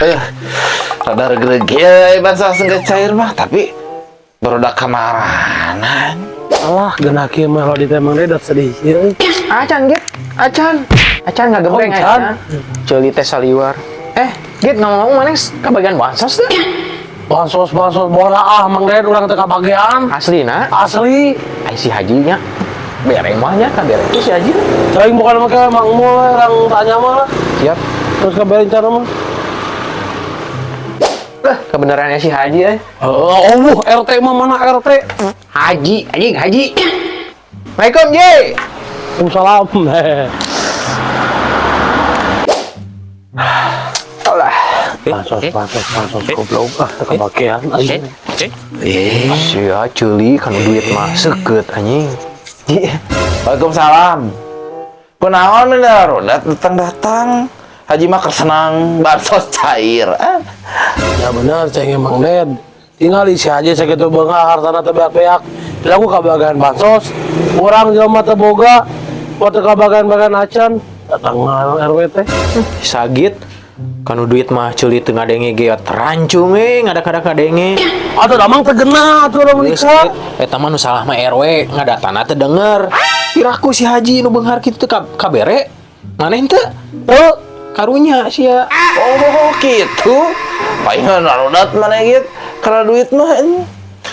Eh, rada regreg ya bansos geus cair mah, tapi barudak kamarana? Alah, geuna kieu mah lo di teh Mang Dedet sedih ieu. Acan gitu, acan. Acan ngagembreng. Oh, acan. Acan. Ceuli teh saliwar. Eh, gitu ngomong-ngomong maneh kabagian bansos teh? Bansos bansos bola ah, Mang Ded, urang teh kabagian. Aslina? Asli. Ai si Haji nya. Bere mah nya kabere si Haji. Cing bukan make Mang Mul orang tanya mah lah. Siap. Terus kabarin cara mah. Lah, kebenarannya si Haji eh. Oh, oh, RT mah mana RT? Haji, anjing Haji. Assalamualaikum, Ji. Waalaikumsalam. Heh. Alah. Bansos, bansos, bansos, goblok. Ah, teu kabagian aing. Eh, Sia ceuli kan duit mah seukeut anjing. Ji. Waalaikumsalam. Kunaon ini rodat datang-datang? Haji mah senang bansos cair. Ah. Ya bener, ceng Mang Ded. Tinggal isi aja sakitu beunghar hartana teh beak-beak. Piraku kabagian bansos, urang jelema teu boga, teu kabagian-bagian acan. Datang RW teh. Sagit kanu duit mah ceuli teu ngadenge ge terancung eh ngadak-ngadak ngadenge. Atuh damang teu genah atuh lamun Geus, nikah. eta mah nu salah mah RW ngadatana teu denger. Piraku si Haji nu beunghar kitu teu kabere? Maneh teu? Teu. Karunya sia. Oh, gitu. Palingan rodat mana gitu. Karena duit mah ini.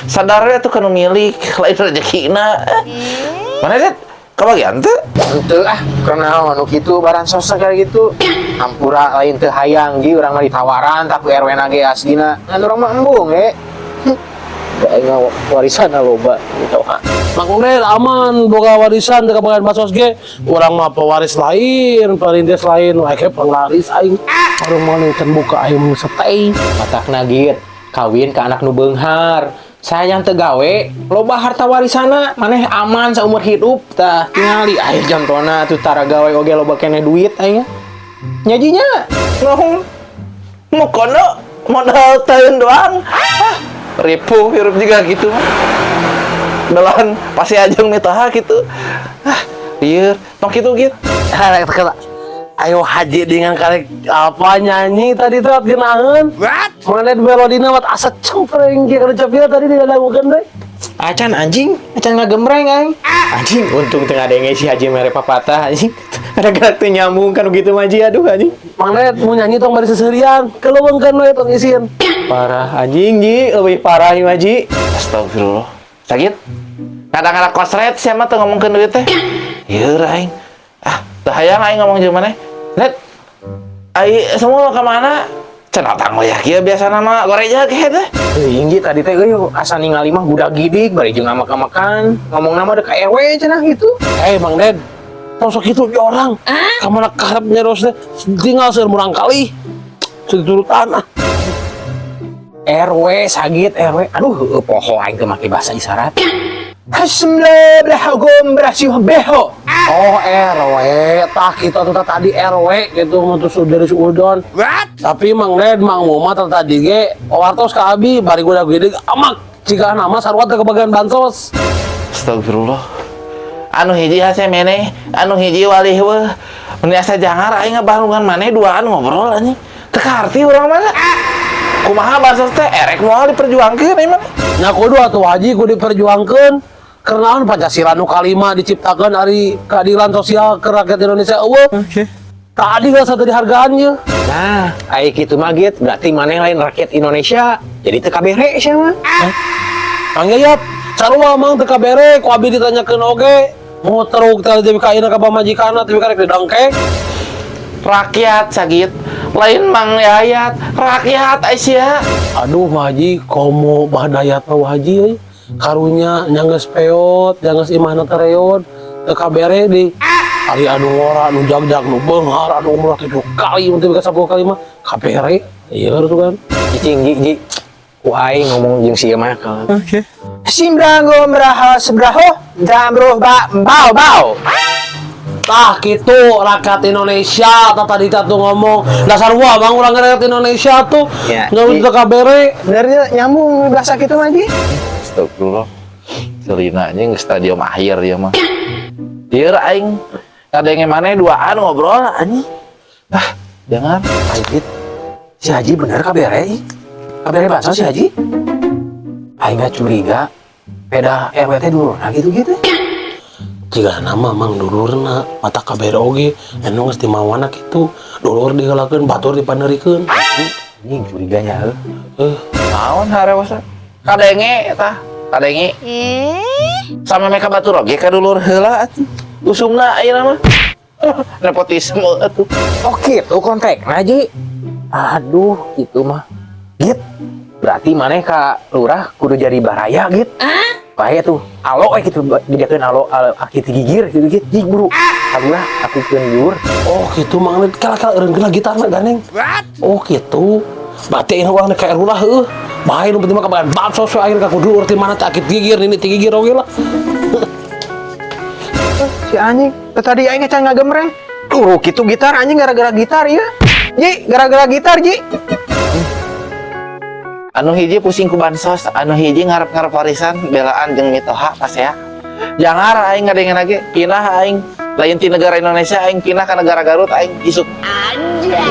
Sadar ya tuh kanu milik, lain rezekina. Mana Det? Kebagian tuh? Henteu ah, karena anu kitu baransos kayak gitu. Hampura lain teu hayang ji urang mah ditawaran tak ku RW na ge aslina. Ngan urang mah embung ge. Da aing warisan loba gitu ha. Mang Ded aman boga warisan teu kabagian bansos ge. Urang mah pewaris lain, perintis lain, wae ge penglaris aing. Urang mah can buka aing setei. Matakna git kawin ke anak nu beunghar. Sayang teu gawe, loba harta warisana, maneh aman saumur hidup tah. Tingali aya contona tuh tara gawe oge loba keneh duit aing. Nyajinya. Ngomong mau kono modal tahun doang. Ah, ripuh hirup juga gitu mah. Belahan pasti ajeng mitoha gitu. Ah, lieur, tong kitu gitu. Ayo haji dengan karek apa nyanyi tadi tuh genaheun. What? Mana melodina wat asa cempreng ge kana capia tadi dilakukan deh. Acan anjing, acan ngagembreng aing. Anjing untung teu ngadenge si Haji mere papatah anjing. Gara-gara teu nyambung kan gitu mah Ji, aduh anjing. Mang Ded mau nyanyi tong bari seserian, keleuweungkeun we tong isin. Parah anjing Ji, leuwih parah ieu mah Ji. Astagfirullah. Sakit? Kadang-kadang kosret siapa tuh ngomongkeun duit teh. Ieu aing. Ah, teu hayang aing ngomong jeung maneh. Net. Ai semua mau ke mana? Can datang we ya kieu biasa nama goreja ge teh. Teuing Ji tadi teh euy asa ningali mah budak gidik bari jeung ngamak-ngamakan. Ngomong nama deuk ka RW cenah gitu. Eh Mang Ded, tong sok kitu di orang. Kamana karep nyeros teh tinggal seueur murang kali. Turutan ah. RW sagit RW. Aduh heueuh poho aing teu make bahasa isyarat. Hasmla brahugum brasiuh beho. Oh RW, tah kita tuh tadi RW gitu mau terus dari suudon. What? Tapi Mang Ded, Mang Muma tah tadi ge wartos ka abi bari gua gede amak jika nama sarua teh kebagian bansos. Astagfirullah. Anu hiji hase meneh, anu hiji walih weuh. Mun asa jangar aing ngabalungan maneh duaan ngobrol anjing. Teu kaarti urang mana? Kumaha bansos teh erek moal diperjuangkeun ieu mah? Nya kudu atuh haji kudu diperjuangkeun. Karena Pancasila nu kalima diciptakan ari keadilan sosial ke rakyat Indonesia eueuh. Oke. Tadi gak satu dihargaannya. Nah, ai kitu mah git, berarti maneh lain rakyat Indonesia. Jadi teu kabere sia mah. Kang Yayat, sarua mang teu kabere ku abi ditanyakeun oge. Mau teruk teh jadi kaina ka pamajikanna tapi karek didongkek. Rakyat sagit, lain Mang Yayat, rakyat Aisyah. Aduh Haji, komo bahdayat mah Haji euy. Karunya nya geus peot, nya geus imahna teh reot, teu kabere di. Ari anu ngora, anu jagjag, nu beunghar, anu umrah 7 kali, mun teu 10 kali mah kabere. Iya tuh kan. Cicing ji ji. Ku aing ngomong jeung si ieu mah kan. Oke. Simbranggo meraha sebraho, jambroh ba bao bao. Tah gitu rakyat Indonesia tah tadi tah tuh ngomong dasar wah bang urang rakyat Indonesia tuh Ya, nggak di- teu kabere. Benernya nyambung bahasa kitu mah ji. Astagfirullah. Selina anjing stadium akhir ya mah. Ieu aing ngadenge maneh duaan ngobrol anjing. Ah, jangan Anjir. Si Haji bener kabere ih. Kabere bansos si Haji. Aing nggak curiga. Beda RW teh dulu, nah gitu-gitu. Jika nama mang dulurna mata kabere oge anu geus dimawana kitu, dulur diheulakeun, batur dipanerikeun. Anjing, curiganya heuh. Eh. Naon harewosna? Kadenge tah, kadenge. Sama mereka batur oge ka dulur heula atuh. Usumna ayeuna mah. Nepotisme atuh. Oh gitu kontekna, Ji. Aduh, gitu mah. Git. Berarti maneh ka lurah kudu jadi baraya, Git. Bahaya tuh. Alo eh gitu didiakeun alo, alo aki ti gigir gitu, Git. Jig buru. Ka lurah akukeun dulur. Oh gitu, mang, kala kala eureun gitarna gandeng. Oh gitu, berarti ini urang ka lurah heuh. Bahaya, nu penting mah kabagan bansos we akhir ka kudu ti mana teh akit gigir, nini ti gigir oge lah. Si anjing, tadi aing can ngagemreng. Tuh, gitu gitar anjing, gara-gara gitar ya. Ji, gara-gara gitar, Ji. Anu hiji pusing ku bansos, anu hiji ngarep-ngarep warisan, belaan jeung mitoha pasea. Jangar aing ngadengen lagi, pindah aing lain ti negara Indonesia, aing pindah ke negara Garut aing isuk. Anjay.